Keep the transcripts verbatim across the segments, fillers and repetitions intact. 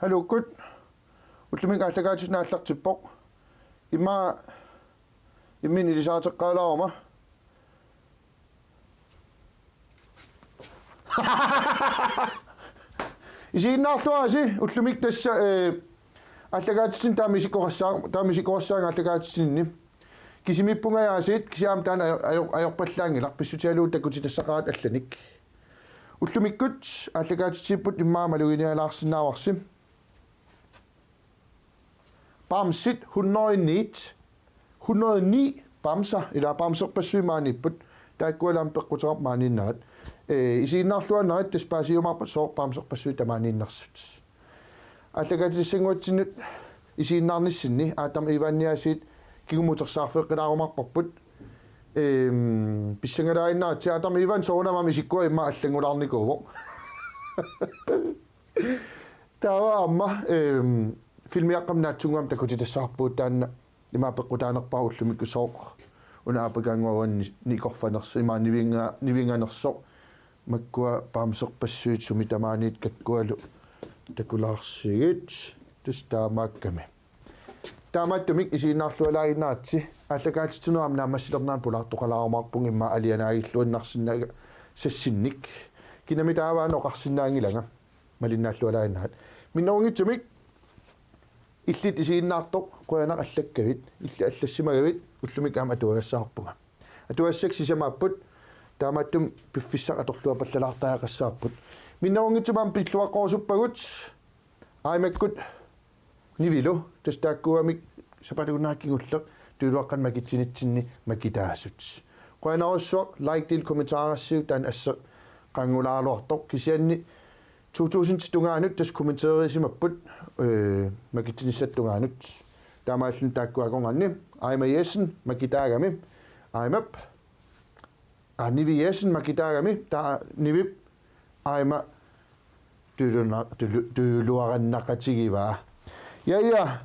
Aluukkut. Ullumikkut aallakaatitsineq aallartippoq. Immaqa imminut ilisariteqqaalaaruma. Isiginnaarluarisi ullumikkut tassa, eh, aallakaatitsineq taama isikkoqassaanga, taama isikkoqassaanga aallakaatitsininni. Kisimiippungajaasiit, kisianni taanna ajo-, ajo-, ajorpallaanngilaq, pissutigalugu takutitassaqaratta allanik. Ullumikkut aallakaatitsipput immaqa maluginialaarusinnaavarsi. Bamsit hundrede og ni, hundrede og ni bamser, ilaa bamserpassuit maaniipput, taakkua aamma peqquteqarput maaniinnerat. Ee, isiginnaarluaannarit tassa paasiumaarput sooq bamserpassuit tamaaniinnersut. Aallakaatitassannguatsinnut isiginnaarnissinni Adam Ivanniaasiit kingumut utersaarfeeqqilaarumaarparput. Ehm, pissangalaaginnarsi Adam Ivan soorunami aamma isikkua immaqa allanngulaarnikuuvoq. Taava aamma, ehm, filmiaqqamik naatsunnguamik takutitassavarput taanna ima peqqutaanerpaaq ullumikkut sooq una aapakaannguaq uani nikorfanersoq ima nivinga-, nivinganersoq makkua bamserpassuit sumi tamaaniit kakkualu takulaarsigit tassa taamaakkami. Taamaattumik isiginnaarlualaaginnarsi aallakaatitsinerup naammassilernerani pulaartoqalaarumaarpunga immaqa alianaagilluinnarsinnaagassinnik. Kinami taava una oqarsinnaanngilanga malinnaallualaaginnarat. Minnerunngitsumik illit isiginnaartoq qujanaq allakkavit, illit allassimagavit ullumikkut aamma atuagassavarpunga. Atuagassat sisamaapput taamaattumik piffissaq atorluarpallalaartariaqassavarput. Minnerunngitsumik aamma pilluaqqorusuppagut Aimakkut Nivilu, tassa taakkuamik sapaatip-akunnera kingulleq tujuluaqqanik makitsinitsinni makitaasut. Qujanarsuaq, like, del, kommentaarsiuk taanna asseq qaangiulaaraluartoq, kisianni to tusind tungaanut tassa kommenteerisimapput, øh, makitsinissat tungaanut. Taamaalilluni taakkua akornanni, Aima Jessen makitaagami, Aimap, aa, Nivi Jessen makitaagami, taava Nivip Aima tujuluna-, tuju-, tujuluarannaqatigivaa. Ja, ja.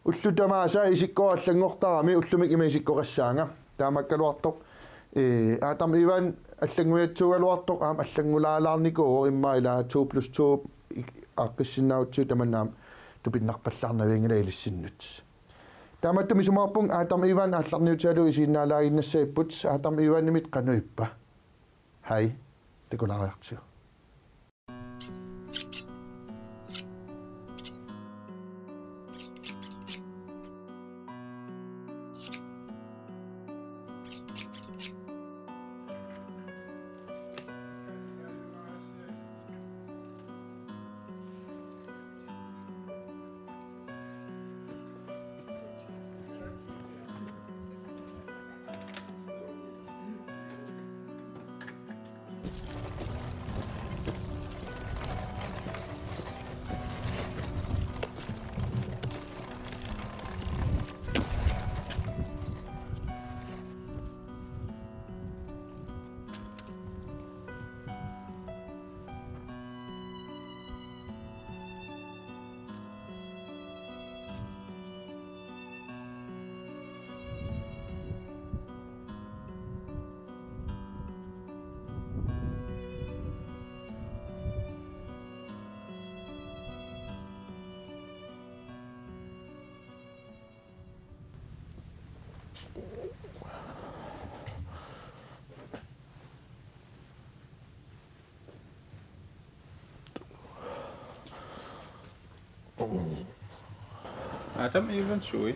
Ullut tamaasa isikkoq allanngortarami, ullumikkut ima isikkoqassaanga. Taamaakkaluartoq, ee, Adam Ivan allanngujatsuugaluartoq, aamma allanngulaalaarnikuuvoq immaqa ilaa to plus to ik-, aaqqissinnaagutsigit tamanna aamma tupinnarpallaarnavianngilaq ilissinnut. Taamaattumik isumaqarpunga Adam Ivan aallarniutigalugu isiginnaalaaginnassagipput, Adam Ivanimit qanoq ippa? Hej. Takulaariartigu. Adam Evans sui.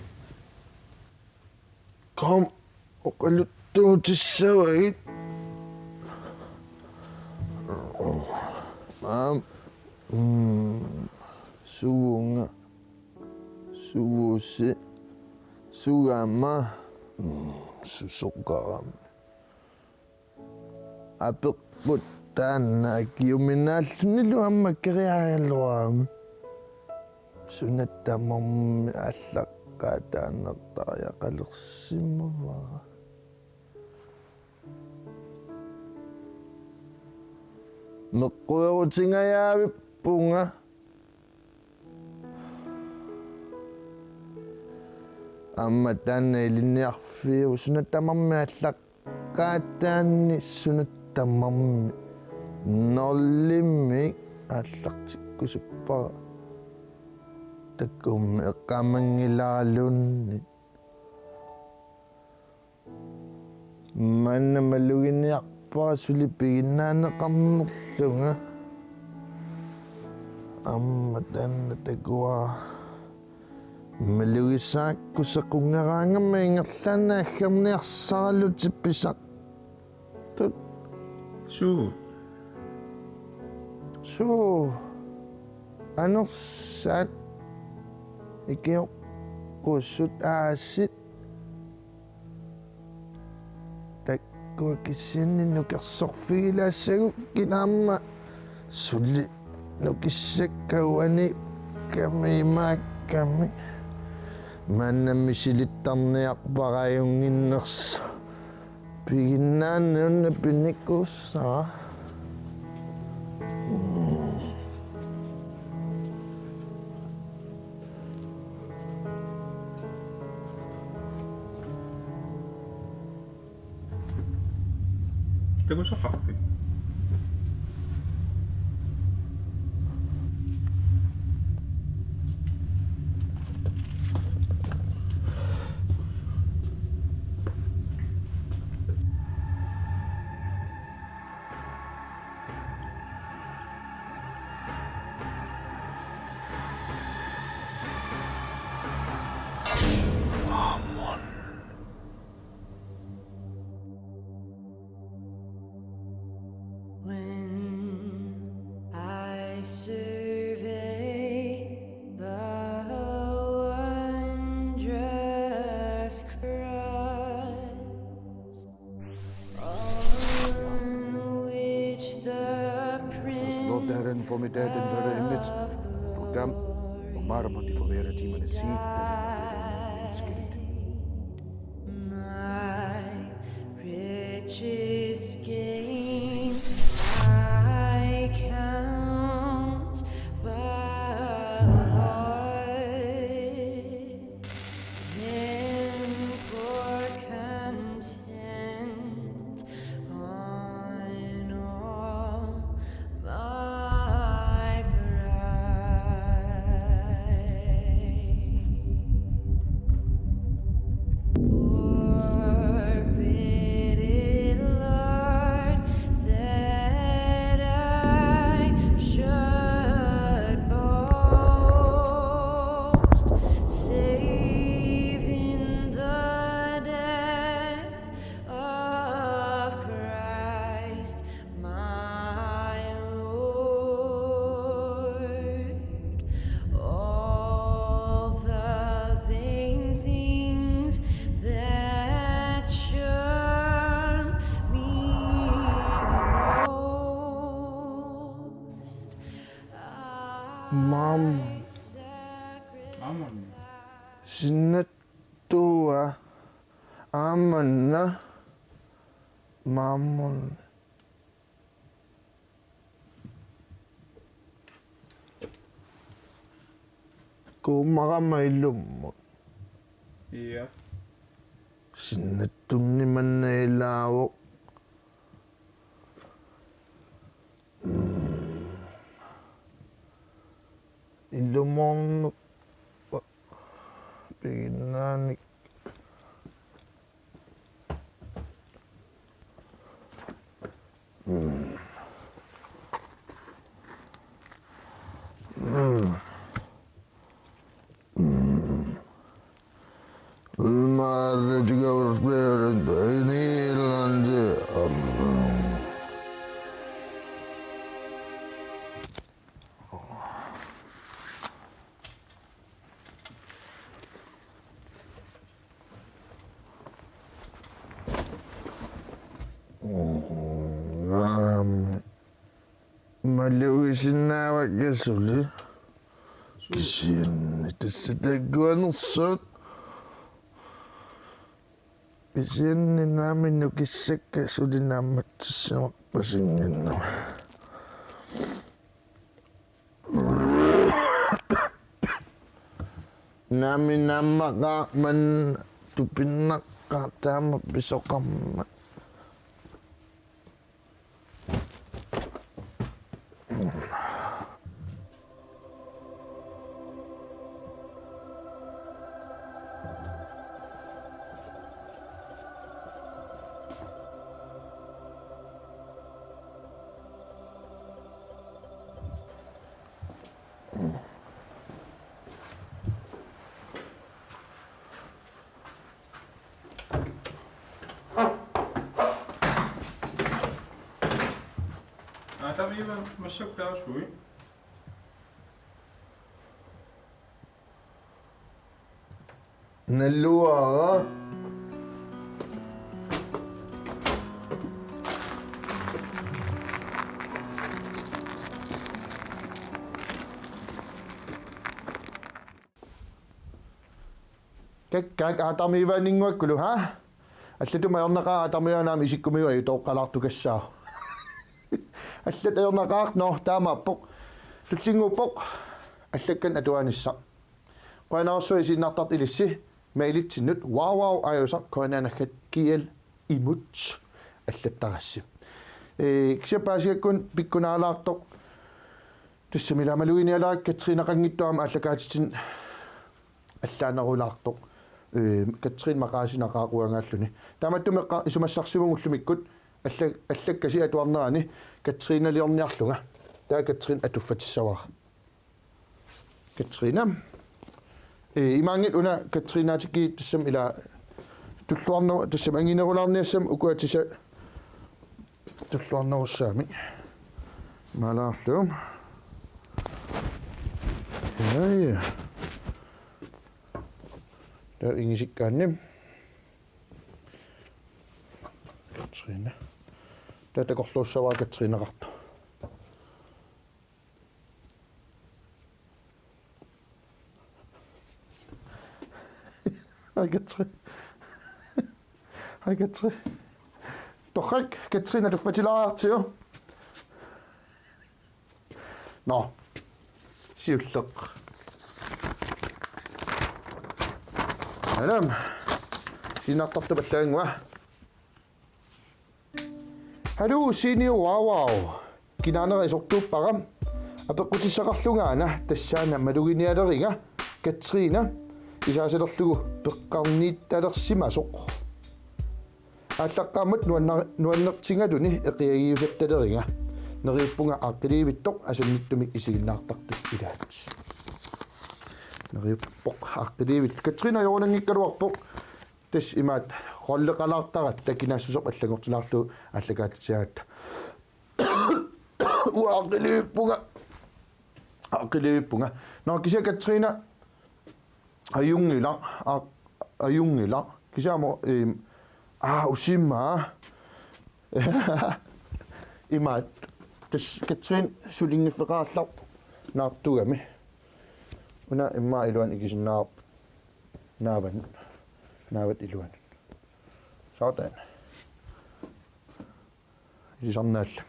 Kom, oqaluttuutissavagit. Aam, mm, suunga, suusi, sugama, mm, susoqarami. Apeqqut taanna akiuminaallunilu aamma keriaraluarami. Suna tamarmi aallaqqaataannertariaqalersimavara. Meqquerutingajaavippunga. Aamma taanna ilinniarfiuvoq suna tamarmi aallaq- qaataanni suna tamarmi nullimik aallartikkusuppara. Takuummi eqqaamanngilaarluunniit. Maanna maluginiarpara suli piginnaaneqarnerlunga. Aamma taanna takuara. Malugisaakku sequnngeraangama ingerlaannaq aggerniarsaralutit pisartut. Suu. Suu. Anersaat. Ikioqqusut aasit. Takkua kisianni nukersorfigilaassagukkit aamma suli nukissakka uaniikkami imaakkami. Maannami silittarniarpara ajunnginnersoq. Piginnaaneq una pinikuussara. Takusaqarpit? When I survey the wondrous cross on which the Prince Lord, Herren, for me dead and very image, for come, omar moti for vera timan seat, that in my My richest gain I count but heart, then for content on all my pride. Forbid it, Lord, that I should boast save in the death of Christ my Lord. All the vain things that shall be lost, Maamma. I sacrifice. Maamma. Sinnattua aamma una maammun. Kuumarama ilummut. Ja. Sinnattunni manna ilaavoq. Mm. Ilumoornerpara piginnaanik. Mm. Mm. Mm. Ulmaritiga ursperen beinilandi arrung. Malugisinnaavakka suli. Kisianni tassa takuanersoq. Kisianni naamik nukissakka suli naammatsissimarpasinngimmat. Naamik naammaqaaq manna tupinnaqaaq taama pisoqarmat. Massakkut taasui. Nalluara. Kakkaak aatamiivaaninnguakkulu, ha? Allatut ajornaqaaq aatamiivaanut aamma isikkumigut ajutooqqalaartukassaaq. Allatut ajornaqaaq, nå, taamaappoq. Tullinnguuppoq allakkanik atuanissaq. Qujanarsuaq isiginnaartartut ilissi, mailitsinnut, www ajuusaq K N R naggat G L imut allattarassi. Ee, kisianni paasigakku pikkunaalaartoq. Tassami ila maluginialerakku Katrinaqanngitsoq aamma aallakaatitsineq allaanerulaartoq. Ee, Katrin maqaasinaqaaq uangaalluni. Taamaattumik eqqa-, isumassarsivugut ullumikkut alla-, allakkasi atuarnerani Katrinaliorniarlunga. Taava Katrin atuffatissavara. Katrina. Ee, imaanngilaq una Katrinatigut tassami ila tulluarneru-, tassami anginerulaarniassammat uku atisa- Tulluarnerussaamik. Maalaarlugu. Ja, ja. Taava ingisikkaanni. Katrina. Taava takorluussavara Katrinaqartoq. Hej, Katrin. Hej, Katrin. Torrak, Katrin, er du fertilitetsio? Nå. Siulleq. Alam. Sinartartup allaganngua. Haluu Senior Wawau. Kinaanera isortuuppara. Apeqqutissaqarlungaana tassaana maluginialeriga Katrina isaasalerlugu peqqarniittalersimasoq. Aallaqqaammut nuanna-, nuannertigaluni eqiagiusattalerpunga. Neriuppunga aaqqiliivittoq asannittumik isiginnaartartut ilaat. Neriuppoq aaqqiliivittoq. Katrina ajorunanngikkaluarpoq. Tassa imaattoq rolleqalaartaratta kinaassuserput allanngortilaarlugu aallakaatitsisarpara. Uanga aaqqiliivippunga. Aaqqiliivippunga. Nå, kisianni Katrina ajunngilaq, a-, ajunngilaq. Kisianni aamma, eem, aa, usimaa. Imaattoq. Tassa Katrina sulinngiffeqarallarpoq naartugami. Una immaqa iluanut ikisinnaavarput. Naavanut. Naavat iluanut. Sådan. Ilisarnaallugu.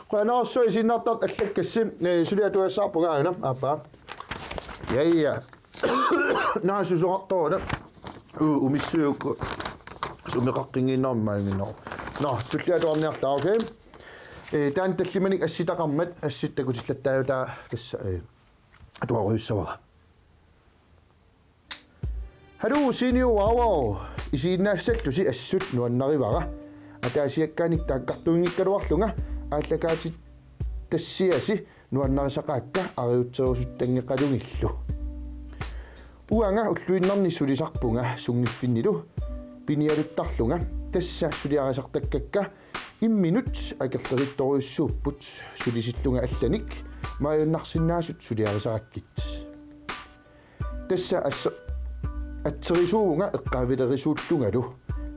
Qujanarsuaq isiginnaartartut allakkassi, ee, suli atugassaarpunga aana, aappaa. Ja, ja. Naa susoqartoruna. U-, umissuuku. Sumeqaqqinngiinnarmi maaginnarpoq. Nå, tulliani atuarniarlara, okay? Ee, taanna tallimanik assitaqarmat, assitaq takutillattaajutaa tassa, ee, atuarujussavara. Haluu Senior Wawau, isiginnaassallusi assut nuannarivara. Ataasiakkaanik taakkartuunngikkaluarlunga aallakaatitassiasi nuannarisaqaakka ariutserusuttanngeqalugillu. Uanga ulluinnarni sulisarpunga sunngiffinnilu pinialuttarlunga, tassa suliarisartakkakka imminut akerlerittorujussuupput, sulisillunga allanik maajunnarsinnaasut suliarisarakkit. Tassa asse-, atserisuuvunga eqqaavilerisuullungalu.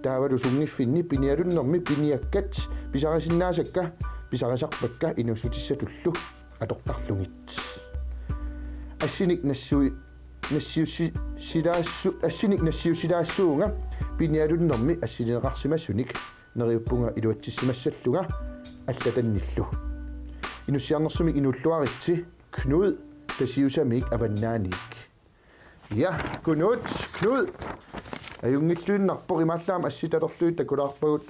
Taavalu sunngiffinni pinialunnermi piniakkat pisarisinnaasakka pisarisarpakka inuussutissatullu atortarlugit. Assinik nassui-, nassiussi-, silaassu-, assinik nassiussilaassuunga pinialunnermi assilineqarsimasunik. Neriuppunga iluatsissimassallunga allatannillu. Inussiarnersumik inuulluaritsi Knud Tasiusamiik Avannaaniik. Ja, Knud, Knud. Ajunngilluinnarpoq, imaallaat assitalerlugit takulaarpagut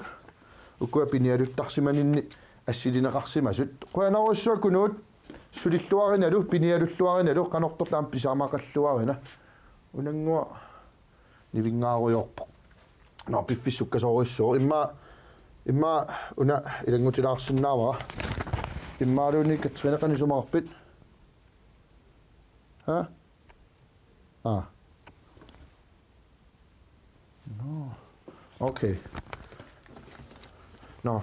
ukua pinialuttarsimaninni assilineqarsimasut. Qujanarsuaq Knud, sulilluarinalu, pinialulluarinalu, qanortorlu aamma pisamaqalluarina. Unannguaq nivinngaarujoorpoq. Nå, piffissaq sukkasoorujussuuvoq. Immaqa, immaqa una ilanngutilaarsinnaavara. Immaqaluunniit Katrine, qanoq isumaqarpit? Ha? Aa. Nå. Okay. Nå.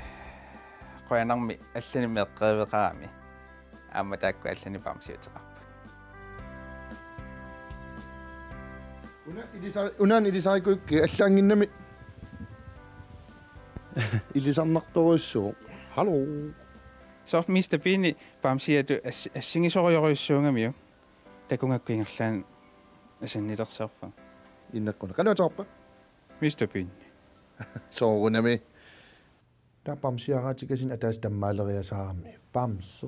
qujanarmi allanik meeqqeriveqarami. Aamma taakku allanik bamsiuteqarput. Una ilisa-, una ilisarikuukkit allaanngimmat ilisarnartorujussuuvoq. Hallo. Soorlu mister Bean-i bamsiatut ass-, assigisorujorujussuugamiuk. Takugakku ingerlaannaq asannilersorpa. Innakkuna. Qanoq ateqarpa? mister Bean. Soorunami. Taava bamsiaraatikasin ataaseq tammaaleriasaaramiuk. Bamse.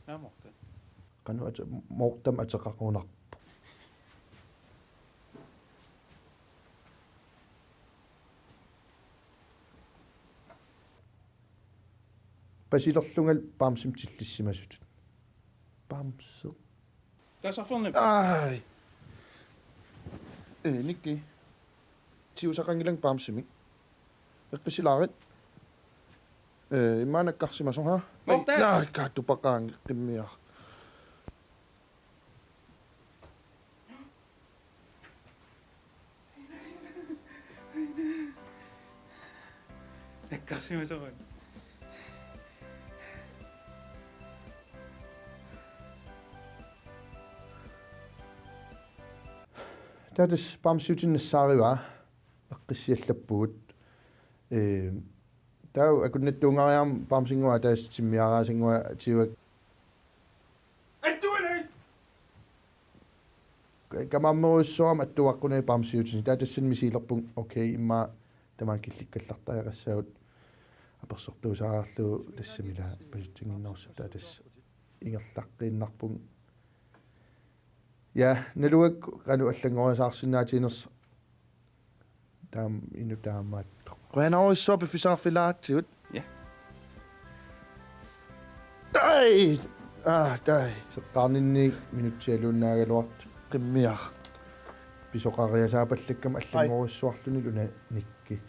Naamorta. Qanoq ate-, moortam ateqaqunarpoq. Pasilerlungalu bamsimik tillissimasutut. Bamse. Taasarfernip. Ai. Ee, Nikki. Tigusaqanngilanga bamsimik. Eqqissilaarit. Ee, immaqa nakkarsimasoq, ha? Morten! Ai, naa, kaatupaqaangi qimmiaq. Nakkarsimasoq. Taava tassa bamsiutinik nassaarivaa eqqissiallappugut. Ee, taava akunnattuungariarmat bamsinnguaq ataaseq timmiaraasannguaq tigua-. Attuunai! Ka-, kamaammerujussuarmik attuaqqunani bamsiutinik. Taava tassani misigilerpunga, okay, immaqa tamaat killikkallartariaqassaagut apersortuusaarlugu, tassami ila pasitsannginnerussaaq, taava tassa ingerlaqqiinnarpunga. Ja, naluara qanoq allanngoriasaarsinnaatiginersoq. Taama inuk taamaattoq. Qujanarujussuaq piffissaqarfilaaratsigut. Ja. Ai! Aa, tai. Seqqaarninni minutsialuunnaagaluartut qimmiaq. Pisoqariasaapallakkama. Ai. Allanngorujussuarluni una Nikki.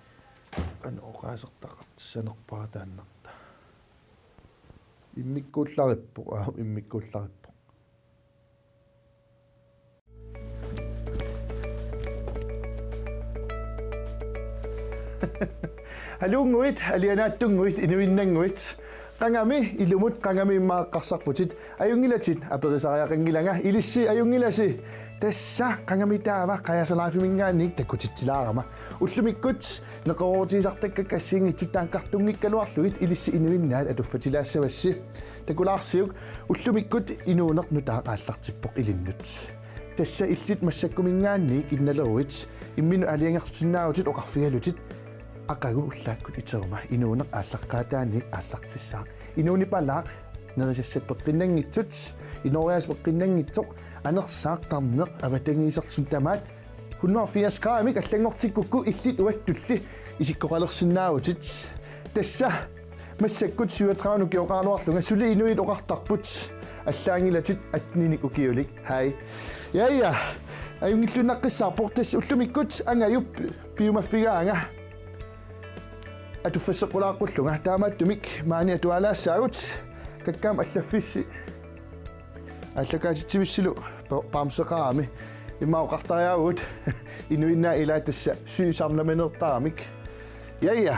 Qanoq oqaasertaqartissanerpara taannartaa. Immikkuullarippoq, aa, immikkuullarippoq. Haluunnguit, alianaatsunnguit, inuinnannguit. Qangami ilumut, qangami immaqa eqqarsarputit. Ajunngilatit, aperisariaqanngilanga, ilissi ajunngilasi. Tassa qangami taava Qajasa Live-iminngaanniit takutitsilaarama. Ullumikkut neqeroorutigisartakkakka assigiinngitsut taakkartunngikkaluarlugit ilissi inuinnaat atuffatilaassavassi. Takulaarsiuk, ullumikkut inuuneq nutaaq aallartippoq ilinnut. Tassa illit massakkuminngaanniit innaleruit, imminut aalajangersinnaavutit oqarfigalutit: Aqagu ullaakkut iteruma, inuuneq aallaqqaataaniit aallartissaaq. Inuunipalaaq, nerisassat peqqinnanngitsut, inooriaaseq peqqinnanngitsoq, anersaaq, tarneq, avatangiisertut tamaat hundrede og firs gramik allanngortikkukku illit uattulli isikkoqalersinnaavutit. Tassa massakkut syvogtredive ukioqaraluarlunga, suli inuit oqartarput: Allaanngilatit atteninik ukiulik. Hej. Ja, ja. Ajunngilluinnaqqissaarpoq, tassa ullumikkut Angajup piumaffigaanga. Atuffasseqqulaaqqullunga, taamaattumik maani atualaassaagut. Kakkaak allaffissi aallakaatitsivissilu pa-, bamseqarami. Immaqa oqartariaavugut inuinnaat ilaat tassa syv samlemineertaramik. Ja, ja.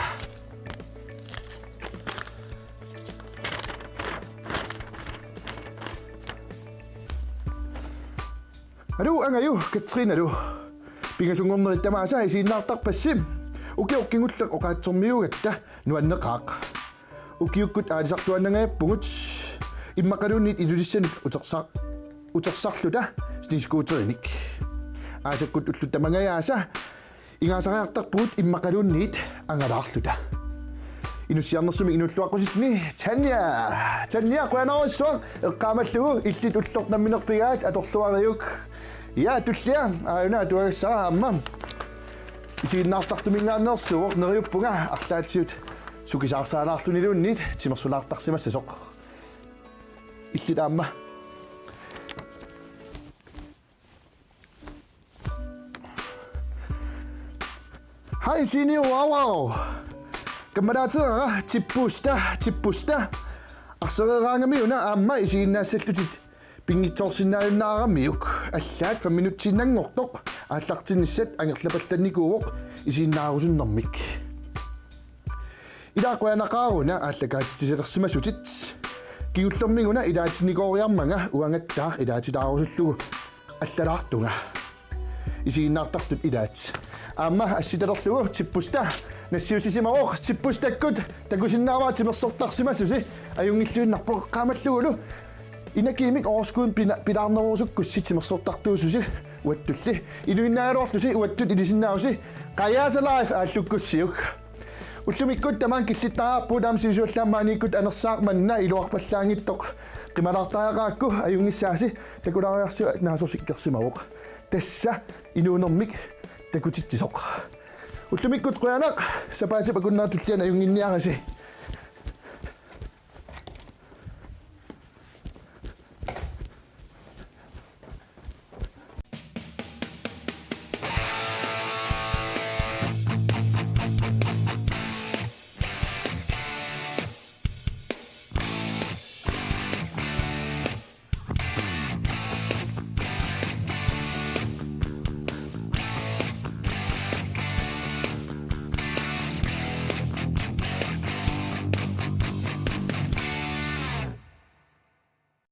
Aluu, Angaju, Katrinalu. Pingasunngornerit tamaasa isiginnaartarpassi. Ukioq kingulleq oqaatsormiuugatta nuanneqaaq. Ukiukkut aalisartuaannangajappugut, immaqaluunniit Ilulissanut utersa-, utersarluta snescooterinik. Aasakkut ullut tamangajaasa ingaasariartarpugut immaqaluunniit angalaarluta. Inussiarnersumik inuulluaqqusitsinni Tanja. Tanja, qujanarujussuaq eqqaamallugu, illit ulloq nammineq pigaat atorluariuk. Ja, tullia, aajuna atuagassara aamma. Isiginnaartartuminngaanneersuuvoq, neriuppunga arlaatigut sukisaarsaalaarluniluunniit timersulaartarsimassasoq. Illit aamma. Hej Signe, wow, wow. Kammalaaterara, tippusta, tippusta. Arsereeraangami una aamma isiginnaassallutit Pinngitsoorsinnaajunnaaramiuk, allaat fem minutsiinnanngortoq aallartinnissat angerlapallannikuuvoq isiginnaarusunnermik. Ilaa qujanaqaaruna aallakaatitsisalersimasutit. Kingullermiguna ilaatinnikooriarmanga uangattaaq ilaatitaarusullugu allalaartunga. Isiginnaartartut ilaat. Aamma assitalerlugu Tippusta nassiussisimavoq. Tippustakkut takusinnaavara timersortarsimasusi, ajunngilluinnarpoq eqqaamallugulu. Energimik overskud pina-, pilaarnerusukkussi timersortartuususi uattulli. Inuinnaagaluarlusi uattut ilisinnaavusi Qajaasa Live aallukkussiuk. Ullumikkut tamaanga killittariaqarpugut, taama sivisuallaammaaniikkut anersaaq manna iluarpallaanngitsoq. Qimalaartariaqarakku ajunngissaasi, takulaariarsiuk naasorsikkersimavoq. Tassa inuunermik takutitsisoq. Ullumikkut qujanaq, sapaatip akunnerata tulliani ajunnginniarisi.